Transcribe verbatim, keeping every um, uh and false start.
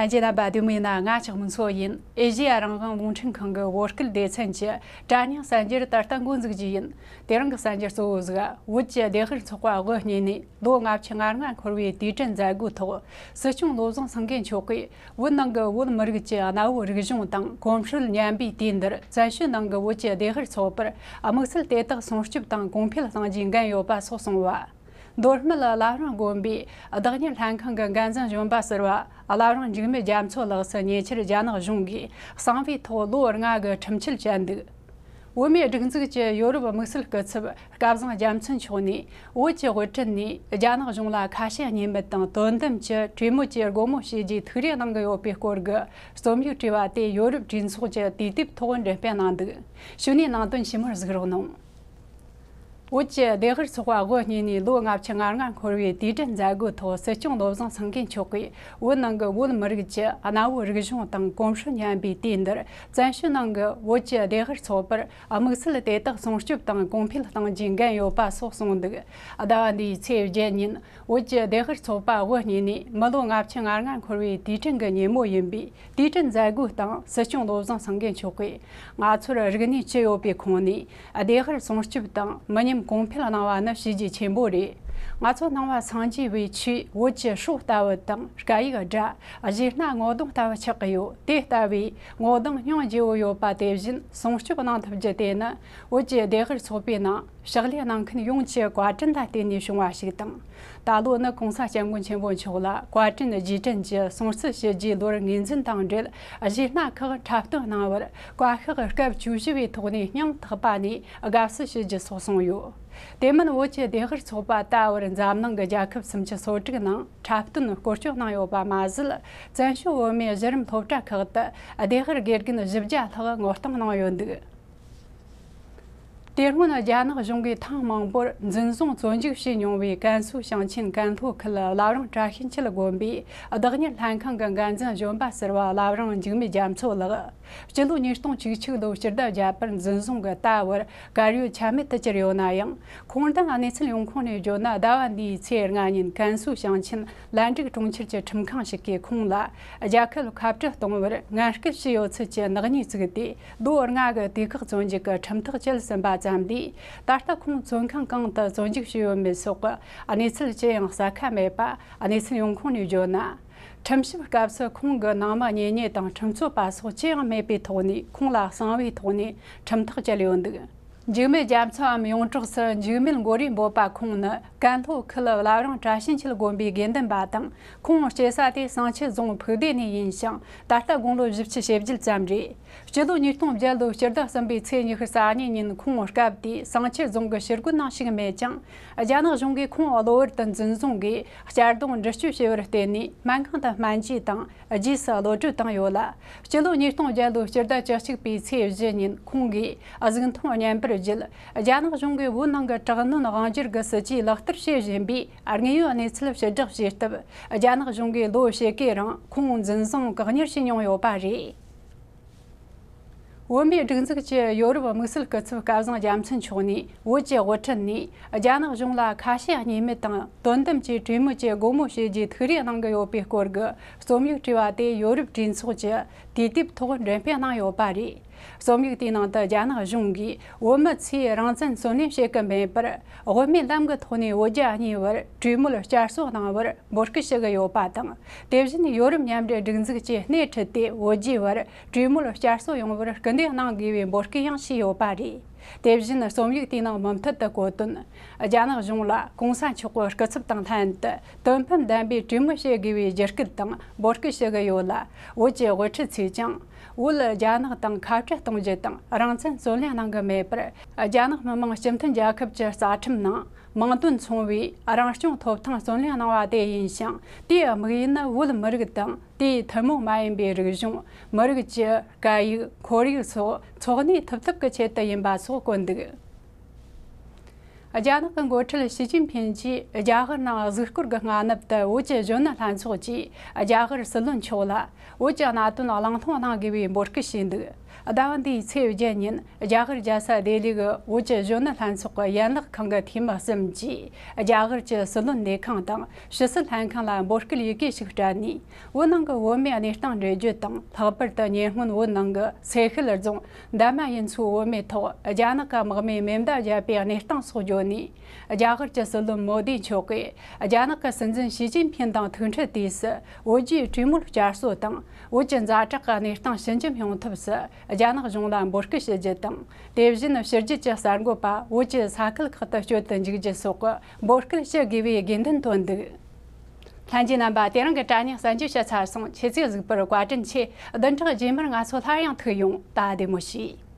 ལྷན་རྒྱས་རྣམ་པ་བདེ་མོ་ཡིན་ན། ང་ལྕགས་མོ་མཚོ་ཡིན། ཨེ་ཤེ་ཡ་རང་དབང་རླུང་འཕྲིན་ཁང་གི་བོད་སྐད་སྡེ་ཚན་གྱི་དྲ་སྙིང་གསར་འགྱུར་ད་ལྟ་འགོ་འཛུགས་རྒྱུ་ཡིན། དེ་རིང་གི་གསར་འགྱུར་གཙོ་བོ་ཟིག་བོད་ཀྱི་སྡེ་དཔོན་ཚོགས་པ་དབུ་བརྙེས་ནས་ལོ་ལྔ་བཅུ་ང་ལྔ་འཁོར་བའི་དུས་དྲན་མཛད་སྒོའི་ཐོག་སྲིད་སྐྱོང་བློ་བཟང་སེང་གེ་མཆོག་གིས་བོད་ནང་གི་བོད་མི་རིགས་ཀྱི་གནའ་བོའི་རིག་གཞུང་དང་གོམས་སྲོལ་ཉམས་པའི་དུས་འདིར། བཙན་བྱོལ་ནང་གི་བོད་ཀྱི་སྡེ་དཔོན་ཚོགས་པར་དམིགས་བསལ་དེ་དག་སྲུང་སྐྱོབ་དང་གོང་འཕེལ་གཏང་རྒྱུའི་འགན་ཡོད་པ་སོགས་གསུངས་བ། མདོ་སྨད་བླ་བྲང་དགོན་པའི་བདག་གཉེར་ལྷན་ཁང་གི་འགན་འཛིན་གཞོན་པ་ཟུར་པ་བླ་བྲང་འཇིགས་མེད་རྒྱ་མཚོ་ལགས་སུ་ཉེ་ཆར་རྒྱ་ནག་གཞུང་གིས་གསང་བའི་ཐོག་ལོ་ལྔ་གི་ཁྲིམས་ཆད་བཅད་འདུག་བོད་མིའི་སྒྲིག་འཛུགས་ཀྱི་ཡོ་རོབ་དམིགས་བསལ་སྐུ་ཚབ་སྐལ་བཟང་རྒྱ་མཚོ་མཆོག་ནས། བོད་ཀྱི་དབུ་ཁྲིད་ནས་རྒྱ་ནག་གཞུང་ལ་ཁ་ཞེ་གཉིས་མེད་དང་དོན་དམ་གྱི་གྲོས་མོལ་གྱི་སྒོ་མོ་ཕྱེ་རྒྱུའི་ཐུགས་རེ་གནང་གི་ཡོད་པའི་སྐོར་གྱི་རྩོམ་ཡིག་བྲིས་པ་དེ་ཡོ་རོབ་གྲོས་ཚོགས་ཀྱི་དུས་དེབ་ཐོག་འགྲེམས་སྤེལ་གནང་འདུག་ཞུ་ནས་ནང་དོན་ཞིབ་མོར་གཟིགས་རོགས་གནང་། བོད་ཀྱི་སྡེ་དཔོན་ཚོགས་པ་དབུ་བརྙེས་ནས་ལོ་ལྔ་བཅུ་ང་ལྔ་འཁོར་བའི་དུས་དྲན་མཛད་སྒོའི་ཐོག་སྲིད་སྐྱོང་བློ་བཟང་སེང་གེ་མཆོག་གིས་བོད་ནང་གི་བོད་མི་རིགས་ཀྱི་གནའ་བོའི་རིག་གཞུང་དང་གོམས་སྲོལ་ཉམས་པའི་དུས་འདིར། བཙན་བྱོལ་ནང་གི་བོད་ཀྱི་སྡེ་དཔོན་ཚོགས་པར་དམིགས་བསལ་དེ་དག་སྲུང་སྐྱོབ་དང་གོང་འཕེལ་གཏང་རྒྱུའི་འགན་ཡོད་པ་སོགས་གསུངས་འདུག་ཟླ་བ་འདིའི་ཚེས་བརྒྱད་ཉིན། བོད་ཀྱི་སྡེ་དཔོན་ཚོགས་པ་དབུ་བརྙེས་ནས་མི་ལོ་ལྔ་བཅུ་ང་ལྔ་འཁོར་བའི་དུས་དྲན་གྱི་ཉིན་མོ་ཡིན་པའི་དུས་དྲན་མཛད་སྒོའི་སྟེང་། སྲིད་སྐྱོང་བློ་བཟང་སེང་གེ་མཆོག་གིས། ང་ཚོར་རིག་གནས་ཅི་ཡོད་པའི་ཁོངས་ནས་སྡེ་དཔོན་སྲུང་སྐྱོབ་དང་མི་ཉམས་གོང་འཕེལ་གནང་བ་ནི་བྱས་རྗེས་ཆེན་པོ་རེད། ང་ཚོ་ནང་པ་སངས་རྒྱས་པའི་ཆོས། བོད་ཀྱི་སྲོལ་ལྟ་བུ་དང་སྐད་ཡིག་སྒྲ། གཞས་སྣ་ངོ་གདོང་ལྟ་བུ་ཆགས་ཀྱི་ཡོད། དེ་ལྟ་བུའི་ངོ་གདོང་སྙིང་རྗེ་བོ་ཡོད་པ་དེ་བཞིན་སྲུང་སྐྱོབ་གནང་ཐུབ་རྒྱུ་དེ་ནི། བོད་ཀྱི་སྡེ་དཔོན་ཚོགས་པའི་ནང་ཕྱག་ལས་གནང་མཁན་ཡོངས་ཀྱི་བཀའ་དྲིན་ལ་བརྟེན་ནས་བྱུང་བ་ཞིག་དང་། ད་ལོ་ནི་གོང་ས་སྐྱབས་མགོན་ཆེན་པོ་མཆོག་ལ་བཀའ་དྲིན་རྗེས་དྲན་གྱི་སྲུང་བརྩི་ཞུ་རྒྱུའི་ལོར་ངོས་འཛིན་དང་འབྲེལ། གཞས་སྣ་ཁག་འཁྲབ་སྟོན་གནང་བར། བཀའ་ཤག་སྐབས་བཅུ་བཞི་བའི་ཐོག་ནས་སྙིང་ཐག་པ་ནས་དགའ་བསུ་ཞུ་རྒྱུ་སོགས་གསུངས་ཡོད། དེ་མིན་བོད་ཀྱི་སྡེ་དཔོན་ཚོགས་པ་ད་བར་འཛམ་གླིང་གི་རྒྱལ་ཁབ་སུམ་ཅུ་སོ་དྲུག་ནང་འཁྲབ་སྟོན་སྐོར་སྐྱོད་གནང་ཡོད་པ་མ་ཟད། བཙན་བྱོལ་བོད་མིའི་གཞི་རིམ་སློབ་གྲྭ་ཁག་ཏུ་སྡེ་དཔོན་དགེ་རྒན་བཞི་བརྒྱ་ལྷག་ངོ་སྤྲོད་གནང་ཡོད་འདུག་དེ་སྔོན་རྒྱ་ནག་གཞུང་གིས་ཐེངས་མང་པོར་འཛིན་བཟུང་བཙོན་འཇུག་བྱས་མྱོང་བའི་ཀན་སུའུ་ཞིང་ཆེན་ཀན་ལྷོ་ཁུལ་བླ་བྲང་བཀྲ་ཤིས་འཁྱིལ་དགོན་པའི་བདག་གཉེར་ལྷན་ཁང་གི་འགན་འཛིན་གཞོན་པ་ཟུར་པ་བླ་བྲང་འཇིགས་མེད་རྒྱ་མཚོ་ལགས། སྤྱི་ལོ་ཉིས་སྟོང་བཅུ་གཅིག་ལོའི་སྤྱི་ཟླ་བརྒྱད་པར་འཛིན་བཟུང་གིས་ད་བར་གར་ཡོད་ཆ་མེད་དུ་གྱུར་ཡོད་ན་ཡང་། ཁོང་དང་གནས་ཚུལ་ཡོང་ཁུངས་ནས་བརྗོད་ན། ཟླ་བ་འདིའི་ཚེས་ལྔ་ཉིན་ཀན་སུའུ་ཞིང་ཆེན་ལན་ཀྲིག་གྲོང་ཁྱེར་གྱི་ཁྲིམས་ཁང་ཞིག་གིས་ཁོང་ལ་རྒྱལ་ཁབ་ཁ་བྲལ་གཏོང་བར་ངན་སྐུལ་བྱས་ཡོད་ཚུལ་གྱི་ནག་ཉེས་བཙུགས་ཏེ། ལོ་ལྔ་གི་དུས་བཀག་བཙོན་འཇུག་གི་ཁྲིམས་ཐག་བཅད་ཟིན་པ་ཙམ་ལས། ད་ལྟ་ཁོང་བཙོན་ཁང་གང་དུ་བཙོན་འཇུག་བྱས་ཡོད་མེད་སོགས་ཀྱི་གནས་ཚུལ་ཅི་ཡང་གསལ་ཁ་མེད་པ། གནས་ཚུལ་ཡོང་ཁུངས་ནས་བརྗོད་ན། ཁྲིམས་ཞིབ་སྐབས་སུ་ཁོང་གི་ནང་མི་གཉེན་ཉེ་དང་ཁྲིམས་རྩོད་པ་སོགས་ཅི་ཡང་མེད་པའི་ཐོག་ནས། ཁོང་ལ་གསང་བའི་ཐོག་ནས་ཁྲིམས་ཐག་བཅད་ཡོད་འདུག་འཇིགས་མེད་རྒྱ་མཚོའམ་ཡོངས་གྲགས་སུ་འཇིགས་མེད་མགོ་རིལ་འབོད་པ་ཁོང་ནི་ཀན་ལྷོ་ཁུལ་བླ་བྲང་བཀྲ་ཤིས་འཁྱིལ་དགོན་པའི་དགེ་འདུན་པ་དང་། ཁོང་སྐྱེས་ས་དེ་བསང་ཆུ་རྫོང་ཕུག་སྡེ་ནས་ཡིན་ཞིང་། ད་ལྟ་དགུང་ལོ་བཞི་བཅུ་ཞེ་བརྒྱད་ཙམ་རེད། སྤྱི་ལོ་ཉིས་སྟོང་བརྒྱད་ལོའི་སྤྱི་ཟླ་གསུམ་པའི་ཚེས་ཉི་ཤུ་རྩ་གཉིས་ཉིན་ཁོང་སྐབས་དེའི་བསང་ཆུ་རྫོང་གི་ཕྱི་སྒོ་ནང་ཞུགས་མེད་ཀྱང་། རྒྱ་ནག་གཞུང་གིས་ཁོང་གློ་བུར་དུ་འཛིན་བཟུང་གིས་གཅར་རྡུང་འདྲི་གཅོད་བྱས་པར་བརྟེན་ནས་སྨན་ཁང་དུ་སྨན་བཅོས་དང་། རྗེས་སུ་གློད་གྲོལ་བཏང་ཡོད་ལ། སྤྱི་ལོ་ཉིས་སྟོང་བརྒྱད་ལོའི་སྤྱི་ཟླ་བཅུ་གཅིག་པའི་ཚེས་བཞི་ཉིན་ཁོང་གིས་གཟུགས་མཐོང་བརྙན་པར་བརྒྱུད། རྒྱ་ནག་གཞུང་གིས་བོད་ནང་གི་དྲག་གནོན་དབང་སྒྱུར་གྱི་སྲིད་ཇུས་ལག་བསྟར་བྱེད་བཞིན་པའི་དངོས་ཡོད་གནས་ཚུལ་ཕྱིར་བསྒྲགས་བྱས་སྟབས། རྒྱ་ནག་གཞུང་གིས་ལོ་ཕྱེད་ཀའི་རིང་ཁོང་འཛིན་བཟུང་བཀག་ཉར་བྱས་མྱོང་ཡོད་པ་རེད། བོད་མིའི་སྒྲིག་འཛུགས་ཀྱི་ཡོ་རོབ་དམིགས་བསལ་སྐུ་ཚབ་སྐལ་བཟང་རྒྱ་མཚོ་མཆོག་ནས། བོད་ཀྱི་དབུ་ཁྲིད་ནས་རྒྱ་ནག་གཞུང་ལ་ཁ་ཞེ་གཉིས་མེད་དང་དོན་དམ་གྱི་གྲོས་མོལ་གྱི་སྒོ་མོ་ཕྱེ་རྒྱུའི་ཐུགས་རེ་གནང་གི་ཡོད་པའི་སྐོར་གྱི་རྩོམ་ཡིག་བྲིས་པ་དེ་ཡོ་རོབ་གྲོས་ཚོགས་ཀྱི་དུས་དེབ་ཐོག་འགྲེམས་སྤེལ་གནང་ཡོད་པ་རེད། རྩོམ་ཡིག་དེའི་ནང་དུ། རྒྱ་ནག་གཞུང་གིས་བོད་མི་ཚོས་རང་བཙན་རྩོད་ལེན་བྱེད་ཀྱི་མེད་པར། དབུ་མའི་ལམ་གྱི་ཐོག་ནས་བོད་རྒྱ་གཉིས་བར་གྲོས་མོལ་བསྐྱར་གསོ་གནང་བར་འབོད་སྐུལ་ཞུ་གི་ཡོད་པ་དང་། དེ་བཞིན་ཡོ་རོབ་མཉམ་འབྲེལ་སྒྲིག་འཛུགས་ཀྱིས་སྣེ་ཁྲིད་དེ་བོད་རྒྱའི་བར་གྲོས་མོལ་བསྐྱར་གསོ་ཡོང་བར་སྐུལ་འདེད་གནང་དགོས་པའི་འབོད་སྐུལ་ཡང་བྱས་ཡོད་པ་རེད། དེ་བཞིན་རྩོམ་ཡིག་དེའི་ནང་མུ་མཐུད་དུ་བཀོད་དོན། རྒྱ་ནག་གཞུང་ལ་གོང་ས་མཆོག་གི་སྐུ་ཚབ་དང་ལྷན་དུ་དོན་ཕན་ལྡན་པའི་གྲོས་མོལ་བྱེད་དགོས་པའི་རྒྱུ་སྐུལ་དང་འབོད་སྐུལ་ཞུ་གི་ཡོད་ལ། བོད་ཀྱི་དབུ་ཁྲིད་ཚོས་ཀྱང་། བོད་རྒྱ་ནག་དང་ཁ་བྲལ་གཏོང་རྒྱུ་དང་རང་བཙན་རྩོད་ལེན་གནང་གི་མེད་པར། རྒྱ་ནག་མི་དམངས་སྤྱི་མཐུན་རྒྱལ་ཁབ་ཀྱི་རྩ་ཁྲིམས་ནང་མིང་དོན་མཚུངས་པའི་རང་སྐྱོང་ཐོབ་ཐང་རྩོད་ལེན་གནང་བ་དེ་ཡིན་ཞིང་། དེའི་དམིགས་ཡུལ་ནི་བོད་མི་རིགས་དང་དེའི་ཐུན་མོང་མ་ཡིན་པའི་རིག་གཞུང་། མི་རིགས་ཀྱི་སྐད་ཡིག་ཁོར་ཡུག་སོགས་འཚོ་གནས་ཐུབ་ཐབས་ཀྱི་ཆེད་དུ་ཡིན་པ་སོགས་བཀོད་འདུག་རྒྱ་ནག་གི་འགོ་ཁྲིད་ཞི་ཅིན་ཕིན་གྱིས་རྒྱ་གར་ནང་གཟིགས་སྐོར་གྱི་སྔ་ནུབ་ཏུ། བོད་ཀྱི་གཞོན་ནུ་ལྷན་ཚོགས་ཀྱིས་རྒྱ་གར་སྲིད་བློན་མཆོག་ལ་བོད་ཀྱི་གནད་དོན་གླེང་སློང་གནང་དགོས་པའི་འབོད་སྐུལ་བྱས་འདུག་ཟླ་བ་འདིའི་ཚེས་བརྒྱད་ཉིན་རྒྱ་གར་རྒྱལ་ས་ལྡི་ལི་གི་བོད་ཀྱི་གཞོན་ནུ་ལྷན་ཚོགས་ཀྱི་ཡན་ལག་ཁང་གི་འཐུས་མི་གསུམ་གྱིས་རྒྱ་གར་གྱི་སྲིད་བློན་ལས་ཁང་དང་ཕྱི་སྲིད་ལྷན་ཁང་ལ་འབོད་སྐུལ་ཡི་གེ་ཞིག་སྤྲད་ནས། བོད་ནང་གི་བོད་མིའི་གནས་སྟངས་འགྲེལ་བརྗོད་དང་། ལྷག་པར་དུ་ཉེ་སྔོན་བོད་ནང་གི་སེ་ཤུལ་རྫོང་འདན་མ་ཡུལ་ཚོའི་བོད་མིའི་ཐོག་རྒྱ་ནག་གི་དམག་མིས་མེ་མདའ་བརྒྱབ་པའི་གནས་སྟངས་སོགས་བརྗོད་ནས། རྒྱ་གར་གྱི་སྲིད་བློན་མོ་དི་མཆོག་གིས་རྒྱ་ནག་གི་སྲིད་འཛིན་ཞི་ཅིན་ཕིན་དང་ཐུག་འཕྲད་དུས་སུ། བོད་རྒྱའི་གྲོས་མོལ་བསྐྱར་གསོ་དང་། བོད་ཀྱི་ཛ་དྲག་གི་གནས་སྟངས་ཞི་འཇམ་ཡོང་ཐབས་སུ་རྒྱ་ནག་གཞུང་ལ་འབོད་སྐུལ་ཞུ་རྒྱུ་དང་། དེ་བཞིན་ཕྱི་རྒྱལ་གྱི་གསར་འགོད་པ་བོད་ཀྱི་ས་ཁུལ་ཁག་ཏུ་བསྐྱོད་དུ་འཇུག་རྒྱུ་སོགས་འབོད་སྐུལ་ཞུ་དགོས་པའི་དགོས་འདུན་བཏོན་འདུག། ལྷན་རྒྱས་རྣམ་པ། དེ་རིང་གི་དྲ་བརྙན་གསན་རྒྱུ་བྱས་ཚར་སོང་། ཁྱེད་ཚོས་གཟིགས་པར་བཀའ་དྲིན་ཆེ། བདུན་ཕྲག་རྗེས་མར་ང་ཚོ་སླར་ཡང་ཐུག་ཡོང་། ད་བདེ་མོ་བྱོས།